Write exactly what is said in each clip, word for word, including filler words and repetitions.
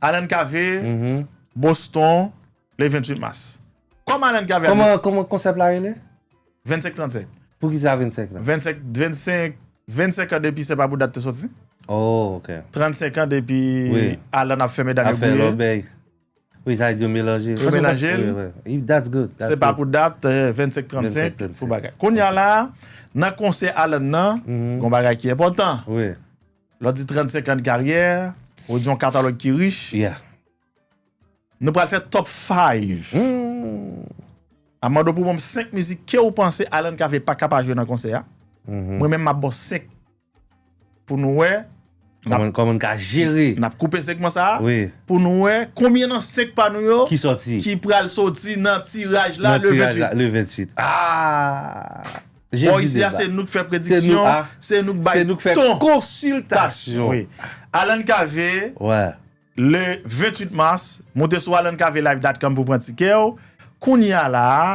Alan Cavé, Boston, le venntuit mas. Kòman Alan Cavé ap vin? Kòman, kòman konsèp la rele? Vennsenk trannsenk. Poukisa vennsenk lan? Vennsenk, vennsenk, vennsenk an depi Se pa pou dat te soti. Oh, ok. Trannsenk an depi Alan ap fè medam yo griye. Wi, sa vle di yo melanje. Yo melanje l. Wi, wi. That's good. Se pa pou dat, vennsenk trannsenk pou bagay. Kounye a la, nan konsè Alan nan, gon bagay ki enpòtan. Wi. Lè w di trannsenk an de karyè, ou di yon katalòg ki rich. Yeah. Nou pral fè top five. Hmm. M ap mande w pou ban m senk mizik ke w panse Alan Cavé pa ka pa jwe nan konsè a. Mhm. Mwen menm, m ap ba w senk pou nou wè. Kòman, kòman n ka jere? N ap koupe segman sa a. Wi. Pou nou wè konbyen nan senk pa nou yo ki soti, ki pral soti nan tiraj la le venntuit. Ah! Bò isi a, se nou k fè prediksyon, se nou k bay ton. Se nou k fè konsiltasyon. Wi. Alan Cavé, le venntuit mas, moute sou alan cavé live dot com pou pran tikè w. Kounye a la a,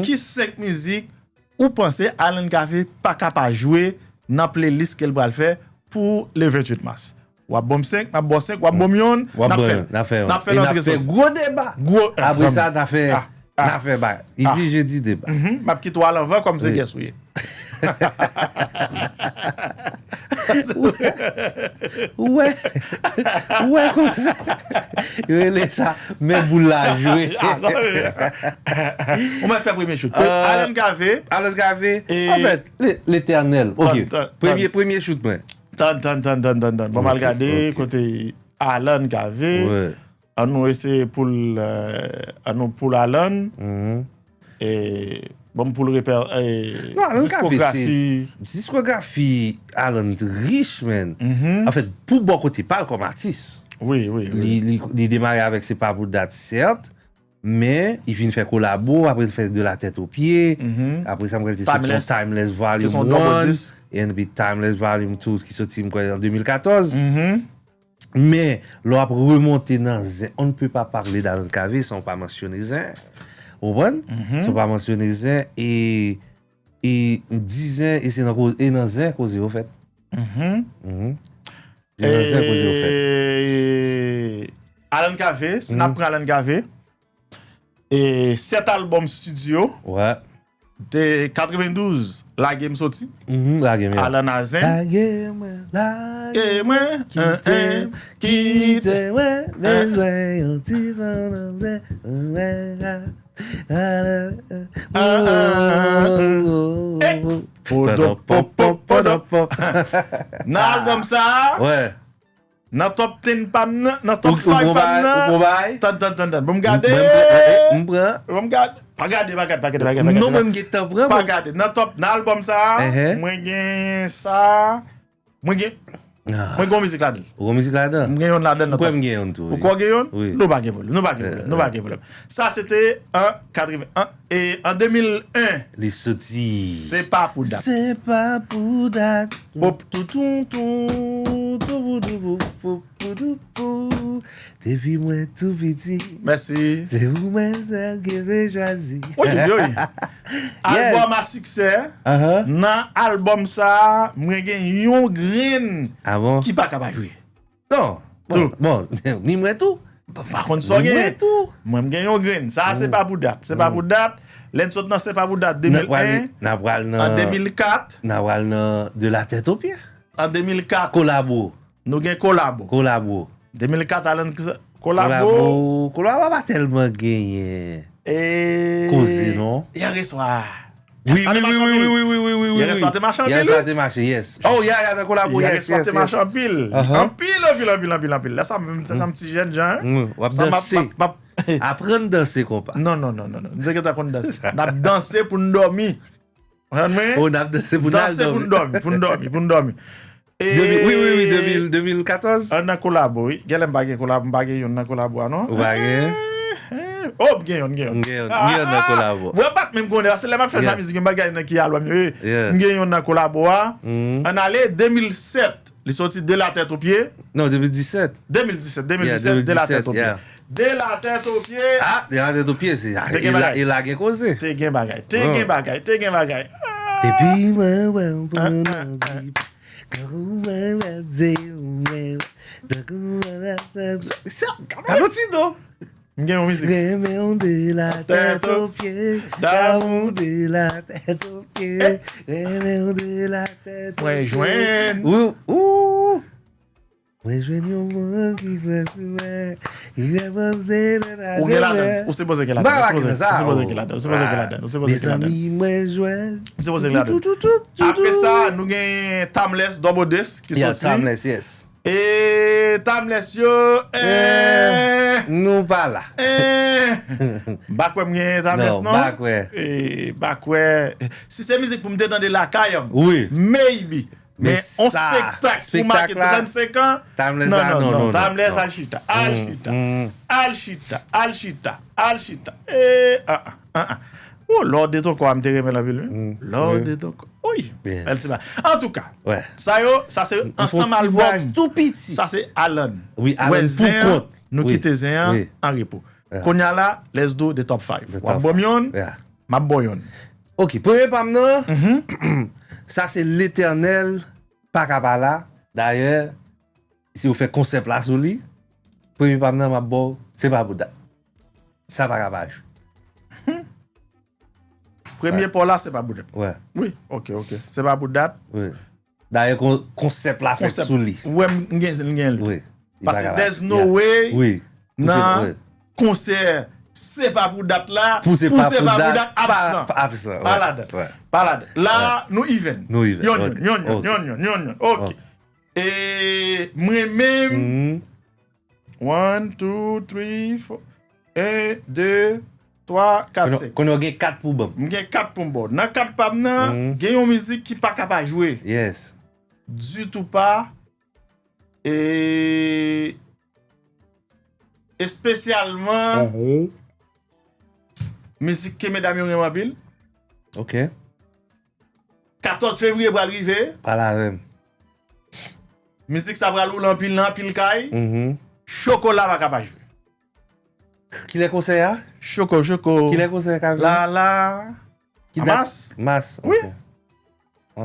ki senk mizik ou panse Alan Cavé pa ka pa jwe nan playlist ke l pral fè pou le venntuit mas? W ap ban m senk, m ap ba w senk, w ap ban m yonn, n ap fè, n ap fè yon, n ap fè yon gwo deba. Gwo, apre sa, n ap fè, n ap fè bagay. Isi, jedi deba. M ap kite w al anvan kòm se guest ou ye. Ou wè, ou wè konsa. Yo rele sa, men boul la jwe. Ou mèt fè premye chout. Alan Cavé. Alan Cavé. Anfèt, le- letènèl. Ok. Premye, premye chout mwen. Tann, tann, tann, tann, tann, tann. Bon, m al gade kote Alan Cavé. Wi. An nou eseye pou l, euh, an nou pou l Alan. Mhm. E, ban m pou l repè, e, non, Alan Cavé, se diskografi. Diskografi Alan rich, man. Mhm. Anfèt, pou bò kote pa l kòm atis. Wi, wi, wi. Li, li, li demare avèk Se pa pou dat, sèt, men li vin fè kolabo, apre l fè De la tête aux pieds, mhm, apre sa, m kwè l te soti yon Timeless. Timeless Volume one, epi Timeless Volume two ki soti, m kwè, an de mil katòz. Mhm. Men, lè w ap remonte nan zen, on ne peut pas parler d'Alan Cavé san w pa mansyone zen. Ou konprann? Mhm. San w pa mansyone zen, e, e di zen, e se nan koz-, e nan zen koze yo fèt. Mhm. Mhm. Se nan zen koze yo fèt. E, Alan Cavé, si n ap pran Alan Cavé, e, sèt albòm studio. Wè. De katrevendouz, Lage m soti. Mhm, Lage m, yeah. Alan a zen. Lage mwen, lage mwen, kite m, kite mwen, bezwen yon ti pandan zen. Nan albòm sa a, wè. Nan top ten pa m nan, nan top five pa m nan. Ou pran bagay? Tann, tann, tann, tann. Ban m gade. Mwen, mwen, mwen, mwen pran. Ban m gade. Pa gade, pa gade, pa gade, pa gade, pa gade. Non, mwen, m gentan pran, pa gade. Nan top, nan albòm sa a, mwen gen sa. Mwen gen, mwen gen yon mizik ladan l. Ou gen mizik ladan? Mwen gen yonn ladan l nan top. Mwen kwè m gen yonn tou, wi. Ou kwè w gen yonn? Wi. Nou pa gen pwoblèm, nou pa gen pwoblèm, nou pa gen pwoblèm. Sa se te an katreven, an, e an de mil en. Li soti. Se pa pou dat. Se pa pou dat. Pop. Toutountou, toupoudou, poupoudou. Depi mwen tou piti. Mèsi. Se ou menm sèl ke m te chwazi. Oyoyoy. Yes. Albòm a siksè. Ahan. Nan albòm sa a, mwen gen yon grenn ki pa ka pa jwe. Non. Bon, bon, ni mwen tou. M pa konn sa w genyen. Mwen, m gen yon grenn. Sa a, se pa pou dat. Se pa pou dat. Lè n sot nan Se pa pou dat de mil en, n a pral nan, an de mil kat. N a pral nan De la tête aux pieds. An de mil kat. Kolabo. Nou gen kolabo. Kolabo. De mil kat, Alan, kolabo. Kolabo, kolabo pa tèlman genyen. E koze, non? Yè swa. Wi, wi, wi. Yè swa te mache anpil, wi. Yè swa te mache, yes. Oh, ya, ya, nan kolabo, yes, yes, yes. Yè swa te mache anpil. Anpil, anpil, anpil, anpil, anpil. Lè sa, m, se yon ti jèn jan, wi. W ap danse. Aprann danse konpa. Non, non, non, non, non. M te gentan konn danse. N ap danse pou n dòmi. Konprann mwen? Oh, n ap danse pou n al dòmi. Danse pou n dòmi, pou n dòmi, pou n dòmi. E, wi, wi, wi, de mil, de mil katòz. An nan kolabo, wi. Genlè m pa gen kolabo, m pa gen yonn nan kolabo a, non. Ou pa gen? Eh, eh. Oh, m gen yonn, m gen yonn. M gen yonn, m gen yonn nan kolabo. Mwen pa t menm konnen, paske lè m ap chwazi mizik yo, m pa t gade nan ki albòm yo ye. Yeah. M gen yonn nan kolabo a. Mm. Ann ale, de mil sèt, li soti De la tête aux pieds. Non, de mil disèt. De mil disèt, de mil disèt, yeah, De la tête aux pieds. De la tête aux pieds. Ah, De la tête aux pieds, se, e la, e la gen koze. Te gen bagay, te gen bagay, te gen bagay. Depi mwen wè w pran nan dip. Valentino. M gen yon mizik. Renmen w de la tèt o pye, damou de la tèt o pye, renmen w de la tèt o pye. Mwen jwenn. Ou, ou. Mwen jwenn yon moun ki fè sou mwen, ki fè panse nan la. Ou gen ladan, ou sipoze gen ladan, ou sipoze gen ladan, ou sipoze gen ladan, ou sipoze gen ladan. Mezanmi, mwen jwenn. Ou sipoze gen ladan. Apre sa, nou gen Timeless, Double Deuce ki soti. Timeless, yes. E Timeless yo, eh, nou pa la. Eh, m pa kwè m gen Timeless, non. Non, m pa kwè. Eh, m pa kwè. Si se mizik pou m te tande lakay, maybe. Men on spektak pou make trannsenk an, Timeless, non, non, non, Timeless, al chita, al chita, al chita, al chita, al chita. Eh, ah, ah, ah, ah. Oh, Lord de ton kò, m te renmen l anpil, wi. Lord de ton kò. Wi. Bèl ti bagay. Antouka, sa yo, sa se ansanm albòm. Tou piti. Sa se Alan. Wi, Alan pou kont. Nou kite zen an an repo. Kounye a la, let's do the top five. W ap ban m youn, m ap ba w youn. Ok, premye pa m nan, sa se Letènèl pa ka pa la. Dayè, si w fè konsèp la sou li, premye pa m nan, m ap ba w, se pa pou dat. Sa pa ka pa jwe. Premye pa w la, se pa pou dat. Wi, ok, ok. Se pa pou dat. Dayè, konsèp la fèt sou li. Ou wè, m gen, m gen li. Paske there's no way nan konsè se pa pou dat la, pou se pa pou dat absan. Pa ladan. Pa ladan. La, nou even. Nou even. Yonn, yonn, yonn, yonn, yonn, yonn, yonn. Ok. E mwen menm, one, two, three, four. En, de, twa, kat, senk. Kounye a w gen kat pou ban m. M gen kat pou m ba w. Nan kat pa m nan, gen yon mizik ki pa ka pa jwe. Yes. Ditou pa. E espesyalman mizik ke medam yo renmen anpil. Ok. Katòz fevriye pral rive. Pale avè m. Mizik sa pral woule anpil nan anpil kay. Chokola pa ka pa jwe. Kilè konsè a? Choko, choko. Kilè konsè a ka vini? La, la. Ki dat? Mas? Mas, ok.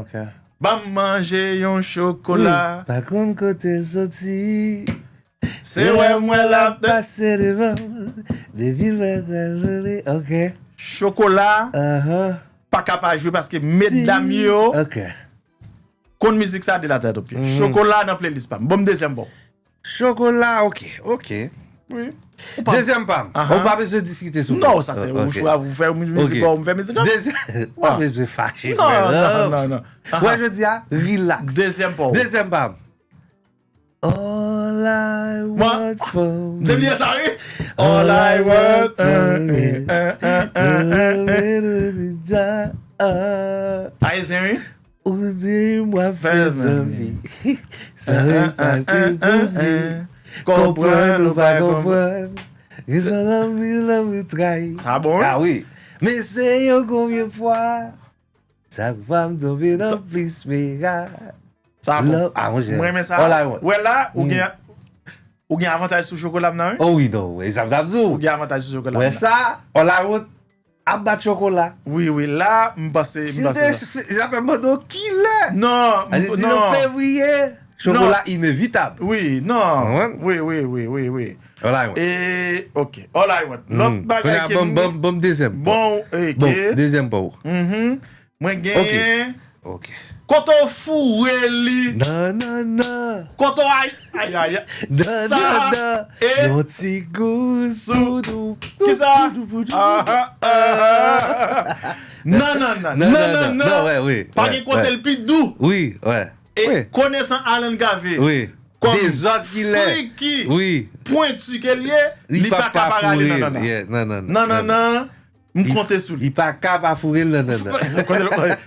Ok. Ban m manje yon chokola. Wi, pa konn kote l soti. Se wè m wè l ap pase devan m. Depi l wè m wè l, ok. Chokola pa ka pa jwe paske medam yo konn mizik sa de la tèt o pye. Chokola nan playlist pa m. Ban m dezyèm pa w. Chokola, ok, ok. Wi. Dezyèm pa m. Ou pa bezwen diskite sou li. Non, sa se ou chwa, ou fè mizik pa w, m fè mizik an. Ou pa bezwen fache, frè. Non, non, non. Wè, jodi a, relax. Dezyèm pa w. Dezyèm pa m. All I want for me. Te bliye sa, wi. All I want for me. Ayisyen, wi. Ou di m w ap fè zanmi. Sa repase pou di. Konprann ou pa konprann. Gen sa lanmou, lanmou trayi. Sa bon, wi. Ah wi. Men se yon konbyen fwa. Chak fwa m tonbe nan plis mera. Sa bon. Mwen renmen sa. Wè la, ou gen, ou gen avantaj sou chokola m nan, wi. Oh wi, non, e sa m t ap di w. Ou gen avantaj sou chokola m nan. Wè sa, all I want ap bat chokola. Wi, wi, la, m panse, m panse sa. Si te, sa fè m mande w kilè. Non, non. Si nou fevriye, chokola inevitab. Wi, non. Wi, wi, wi, wi, wi. All I want. E, ok, all I want. Lòt bagay ke m gen. Bon, ok. Bon, dezyèm pa w. Mwen genyen. Ok. Kote w foure li? Nan, nan, nan. Kote w ay, ay, ay, ay. Nan, nan, nan. Yon ti gou sou dou. Kisa? Nan, nan, nan. Nan, nan, nan. Pa gen kote l pi dou. Wi, wè. E konesan Alan Cavé. Wi. Kòm friki pwenti ke l ye, li pa ka pa rale nan, nan, nan. Nan, nan, nan. M konte sou li. Li pa ka pa foure l nan, nan, nan.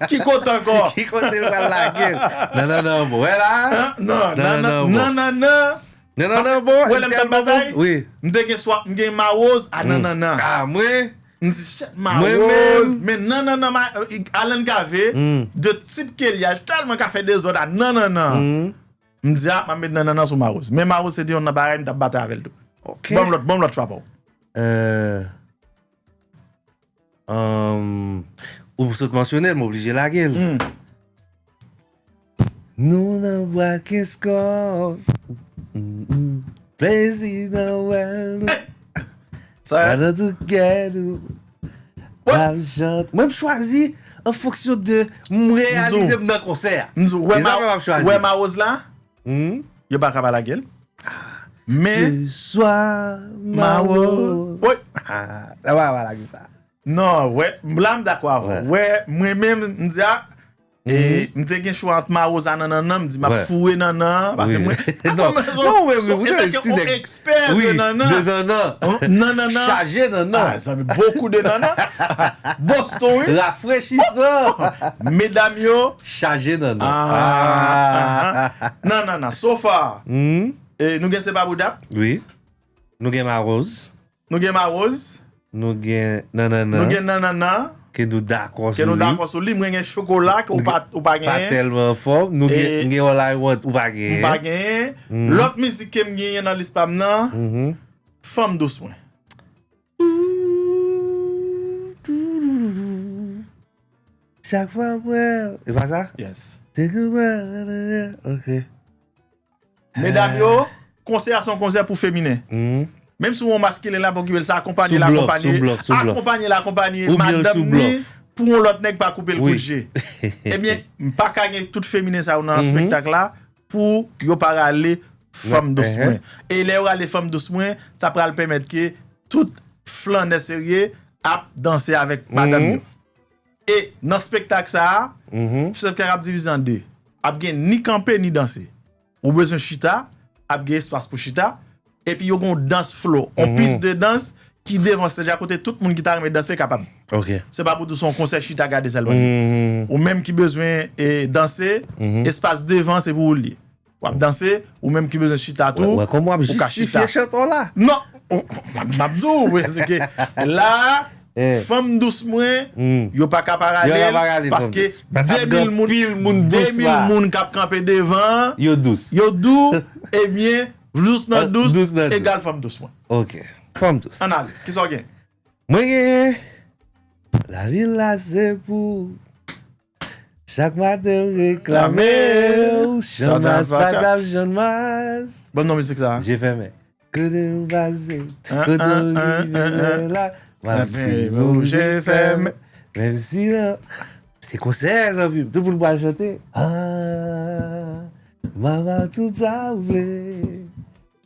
Ki kote ankò? Ki kote l pral lage l? Nan, nan, nan, bon. Wè la? Nan, nan, nan, nan, nan. Nan, nan, nan, bon. Wè lè m t ap batay, m te gen swa, m gen mawoz a nan, nan, nan. Ah, mwen? M di, shit, mawoz. Men nan, nan, nan, Alan Cavé, de tip ke l ye, l tèlman ka fè dezòd a nan, nan, nan. M di, a, m ap met nan, nan, nan sou mawoz. Men mawoz se te yonn nan bagay m t ap batay avè l tou. Ok. Ban m lòt, ban m lòt chwa pa w. Euh, Ahn, ou sot mansyone l, m oblije lage l. Hmm. Nou nan bwa Kenskòf. Mm, mm. Plezi nan wè nou. Sa Madan tou kè nou. What? M ap chante. Mwen, m chwazi an fonksyon de m reyalize m nan konsè a. M di w, wè E sa ma, m ap chwazi. Wè Mawoz la, Hmm? Yo pa ka pa lage l. Men, Seswa, Mawo. Mawo. Woy. Ah, la pa ka pa lage sa. Non, wè, la m dakò avè w. Wè. Wè, mwen menm, m di a, e, m te gen chwa ant Mawoz a nan nannan, m di m ap foure nannan, paske mwen, non, non, mwen, mwen, mwen, ekspè de nannan. Wi, de nannan. Nannan. Chaje nannan. Ah, zanmi, beaucoup de nannan. Boston, wi. Rafrechisan. Medam yo. Chaje nannan. Ah, ah, ah. Non, non, non. So far, hmm? E, nou gen Se pa boudap. Wi. Nou gen Mawoz. Nou gen Mawoz. Nou gen Nanannan. Nou gen Nanannan. Ke nou dakò sou li. Ke nou dakò sou li. Mwen gen Chokola ke ou pa, ou pa genyen. Pa tèlman fò. Nou gen, e, nou gen All I Want, ou pa genyen. M pa genyen. Mhm. Lòt mizik ke m genyen nan lis pa m nan, mhm, Fanm dous mwen. Chak fwa m wè w. E pa sa? Yes. Te gen mwen, ok. Medam yo, konsè a se yon konsè pou feminen. Mhm. Menm si w yon maskilen la pa okipe l, sa akonpanye l, akonpanye, akonpanye l, akonpanye madanm ni pou yon lòt nèg pa koupe l kout je. Ebyen, m pa ka gen tout feminen sa yo nan espektak la pou yo pa rale Fanm dous mwen. E lè yo rale Fanm dous mwen, sa pral pèmèt ke tout flannè serye ap danse avèk madanm yo. E nan espektak sa a, espektak ap divize an de. Ap gen ni kanpe ni danse. Ou bezwen chita, ap gen espas pou chita, epi yo gen yon dans flo, yon pis de dans ki devan stage la kote tout moun ki ta renmen danse kapab. Ok. Se pa pou di w se yon konsè chita gade sèlman. Ou menm ki bezwen, e, danse, espas devan se pou ou li ye. W ap danse, ou menm ki bezwen chita tou, ou ka chita. Wè, wè kòman w ap jistifye chante w la. Non, m ap di w, se ke la, Fanm dous mwen, yo pa ka pa rale l, paske de mil moun, de mil moun k ap kanpe devan, yo dous. Yo dous, ebyen, dous nan dous, egal Fanm dous mwen. Ok. Fanm dous. Ann ale, kisa w gen? Mwen gen, lavil la se pou Chak maten m reklame w, Channmas pa t ap jwenn mas. Ban m non mizik sa. Je fèmen. Kote m pase, kote m rive lè la, m ap swiv ou je fèmen. Menm si nan, se konsè, zanmi m, tout moun pral chante. Ah, mama tout sa ou vle.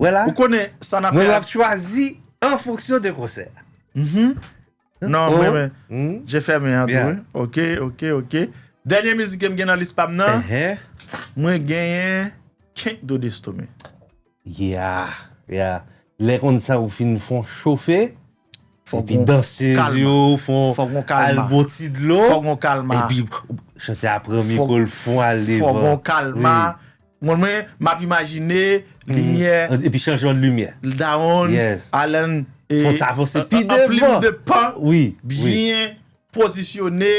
Wè la. Ou konnen sa n ap fè. Mwen m ap chwazi an fonksyon de konsè. Non, mwen, mwen, je fèmen an tou, wi. Ok, ok, ok. Dènye mizik ke m gen nan lis pa m nan, mwen genyen Can't Do This To Me. Yeah, yeah. Lè konn sa ou fin fon chofe, epi dansez yo fon al bon ti dlo, epi chantè a pran mikwo l fon al devan. Fòk gon kalma. Mwen, mwen, m ap imajine limyè. Epi chanjman de limyè. Dawonn, Alan, e, fò sa avanse pi devan. Anplim de pan, byen pozisyone,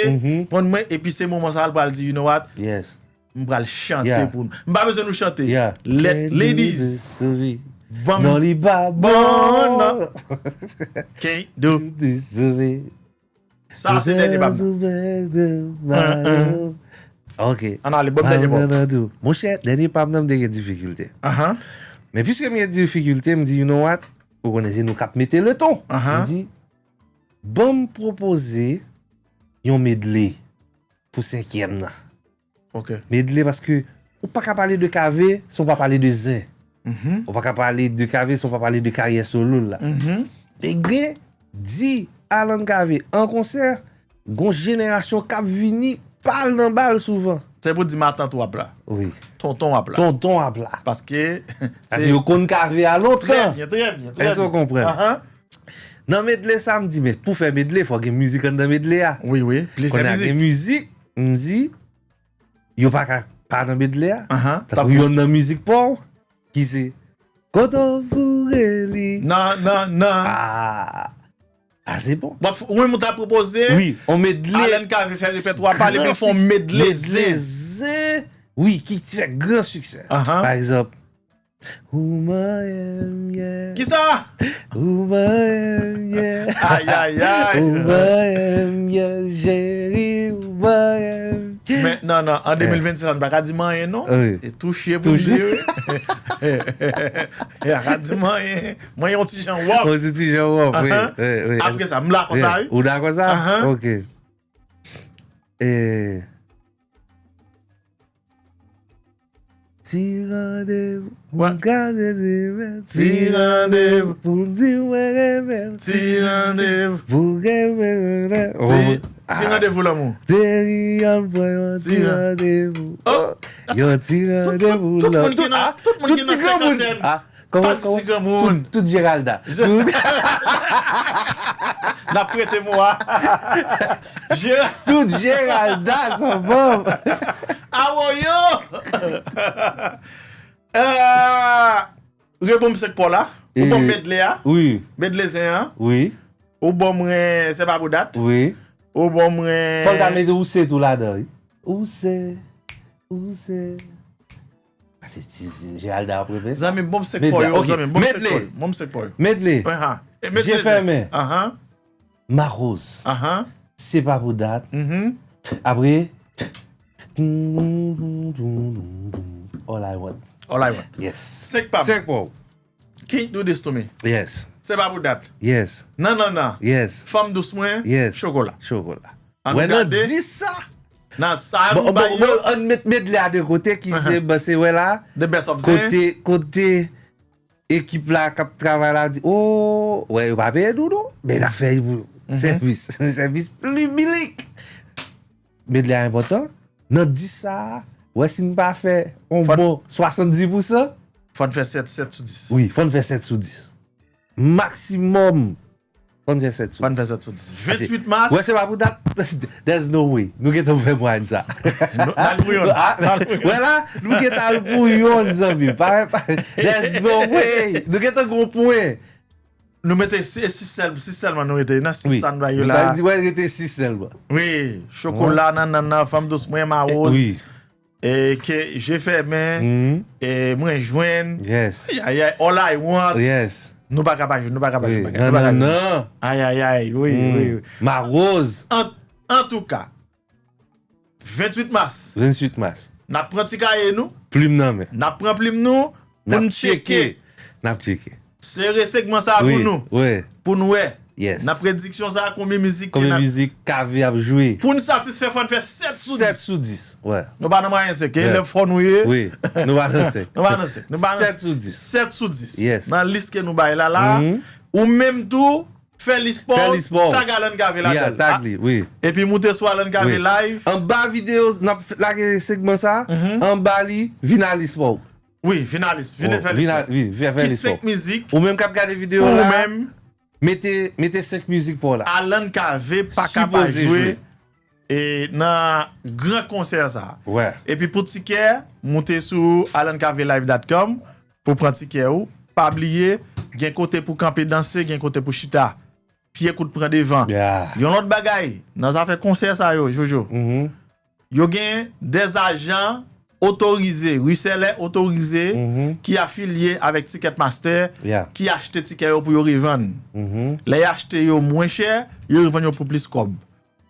konn mwen, epi se moman sa a l pral di, you know what? M pral chante pou nou. M pa bezwen nou chante. Let ladies. Ban m. Non, li pa bon, non. Can't do. Sa se dènye pa m nan. Ok. Ann ale, ban m dènye pa w. Monchè, dènye pa m nan, m te gen difikilte. Men piske m gen difikilte, m di, you know what? Ou konnen se nou k ap mete le ton. M di, ban m pwopoze yon medley pou senkyèm nan. Ok. Medley paske ou pa ka pale de Cavé san w pa pale de zen. Ou pa ka pale de Cavé san w pa pale de karyè solo l la. Ebyen, di Alan Cavé an konsè, gon jenerasyon k ap vini pa al nan bal souvan. Se pou di matant w ap la. Wi. Tonton w ap la. Tonton w ap la. Paske, paske yo konn Cavé a lontan. Trè byen, trè byen, trè byen. Èske w konprann? Nan medley sa, m di, men pou fè medley, fò gen mizik anndan medley a. Wi, wi, plizyè mizik. Kounye a gen mizik, m di, yo pa ka pa nan medley a. Tankou yonn nan mizik pa w, ki se Kote w foure li. Non, non, non. Ah, ah, se bon. W ap f-, ou menm ou ta pwopoze Alan Cavé fè repètwa pa l epi l fè yon medley zen. Wi, ki fè gran siksè. Pa egzanp, Ou manyen m, yeah. Kisa? Ou manyen m, yeah. Ay, ay, ay. Ou manyen m, yeah, cheri, ou manyen m, Men, non, non, an de mil vennsis la, nou pa ka di m anyen, non. Wi. E touche pou m di, wi. E pa ka di m anyen. Mwen, yon ti jan wòf. Yon ti jan wòf, wi, wi, wi. Apre sa, m la konsa, wi. Ou la konsa? Ahan. Ok. E, ti randevou. Pou m kaze di men, ti randevou. Pou m di mwen renmen m, ti randevou. Pou renmen m, ti, ti randevou lanmou. Deri an pran yon ti randevou. Oh, yon ti randevou. Tout moun ki nan, tout moun ki nan senkantèn. Kòman, kòman? Tout ti granmoun. Tout, tout Geralda. Tout, n ap prete mo a. Tout Geralda, sa bon. Awoyo! Euh, Rebonm senk pa w la. Ou ban m medley a. Wi. Medley zen an. Wi. Ou ban mwen Se pa pou dat. Wi. Ou ban mwen. Fò l ta mete ou se tou ladan, wi. Ou se, ou se. A, se ti Geralda ap repete sa. Zanmi, ban m senk pa w yo, zanmi, ban m senk pa w yo, ban m senk pa w yo. Medley. Aha. E medley zen. Je fèmen. Aha. Ma Rose. Aha. Se pa pou dat. Mhm. Apre, All I Want. All I Want. Yes. Senk pa m. Senk pa w. Can't Do This To Me. Yes. Se pa pou dat. Yes. Nan, nan, nan. Yes. Fanm dous mwen. Yes. Chokola. Chokola. Ann gade. Wè, nan dis sa. Nan sa nou ba yo. Bon, ann met medley a de kote ki se, bon, se wè la. The best of zen. Kote, kote ekip la k ap travay la di, oh, wè, yo pa peye nou, non. Men n ap fè pou sèvis. Sèvis piblik. Medley a enpòtan. Nan dis sa a, wè si n pa fè on bon swasanndis pousan. Fò n fè sèt, sèt sou dis. Wi, fò n fè sèt sou dis. Maksimòm. Fò n fè sèt sou dis. Fò n fè sèt sou dis. Venntuit mas. Wè, se pa pou dat. There's no way. Nou gentan fè mwayèn sa. N al pou yonn. Wè la, nou gentan al pou yonn, zanmi. Pa, pa, there's no way. Nou gentan gon pwen. Nou mete si, e sis sèl, sis sèlman nou rete. Nan sis sa n ba yo la. Di wè rete sis sèlman. Wi, chokola, nan, nan, nan, fanm dous mwen, ma Rose. Wi. E ke je fèmen, e mwen jwenn. Yes. Ay, ay, ay, all I want. Yes. Nou pa ka pa jwenn, nou pa ka pa jwenn bagay. Nan, nan, nan. Ay, ay, ay, wi, wi, wi. Ma Rose. An, antouka, venntuit mas. Venntuit mas. N ap pran ti kaye nou. Plim nan men. N ap pran plim nou pou n tcheke. N ap tcheke. Sere segman sa a pou nou. Wi, wi. Pou n wè. Yes. Nan prediksyon sa a, konbyen mizik ki nan. Konbyen mizik K V ap jwe. Pou n satisfè, fò n fè sèt sou dis. Sèt sou dis, wè. Nou pa nan mwayen senk, e lè fò nou ye. Wi, nou pa nan senk. Nou pa nan senk. Nou pa nan sèt sou dis. Sèt sou dis. Yes. Nan lis ke nou bay la, la. Mhm. Ou menm tou, fè lis pa w, tag Alan Cavé ladan l. Yeah, tag li, wi. Epi moute sou Alan Cavé Live. Anba videyo, n ap f-, lage segman sa, anba li, vin a lis pa w. Wi, vin a lis, vin fè lis pa w. Wi, vin fè lis pa w. Ki senk mizik? Ou menm k ap gade videyo la, mete, mete senk mizik pa w la. Alan Cavé pa ka pa jwe e nan gran konsè sa. Wè. Epi pou tikè, moute sou alan cavé live dot com pou pran tikè ou. Pa bliye, gen kote pou kanpe danse, gen kote pou chita. Pye kout pran devan. Yeah. Yon lòt bagay, nan zafè konsè sa yo, Jojo, mhm, yo gen dèzajan otorize, resellè otorize, mhm, ki afilye avèk Ticketmaster, yeah, ki achte tikè yo pou yo revann. Mhm. Lè y achte yo mwen chè, yo revann yo pou plis kòb.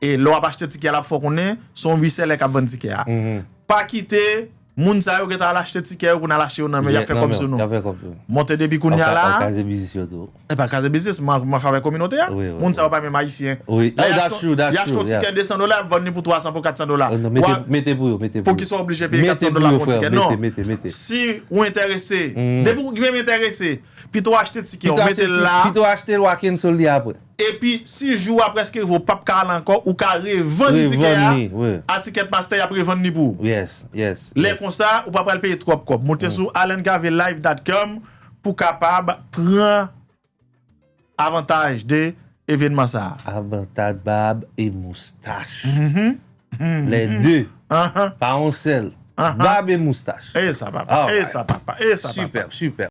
E lè w ap achte tikè la, fò w konnen se yon resellè k ap vann tikè a. Mhm. Pa kite moun sa yo gentan al achte tikè yo pou n al achte yo nan men, y ap fè kòb sou nou. Y ap fè kòb sou nou. Monte depi kounye a la. Ap ka-, ap kraze biznis yo tou. E pa kraze biznis, m a, m a fè avèk kominote a. Wi, wi. Moun sa yo pa menm ayisyen. Wi. Lè y achte yon tikè de san dola, y ap vann li pou twa san, pou kat san dola. Non, mete, mete pou yo, mete pou yo. Poukisa w oblije peye kat san dola pou yon tikè? Non. Mete pou yo, frè, mete, mete, mete. Si ou enterese, depi w menm enterese, pito w achte tikè, w mete l la. Pito achte l, w a cancel li apre. Epi, si jou a prèske rive, ou p ap ka al ankò, ou ka revann tikè a. Revann li, wi. A Ticketmaster, y ap revann li pou ou. Yes, yes, yes. Lè konsa, ou pa pral peye twòp kòb. Moute sou alan cavé live dot com pou kapab pran avantaj de evènman sa a. Avantaj bab e moustach. Mhm. Mhm. Les deux. Ahan. Pa yon sèl. Ahan. Bab e moustach. E sa, papa. E sa, papa. E sa, papa. Sipè, sipè.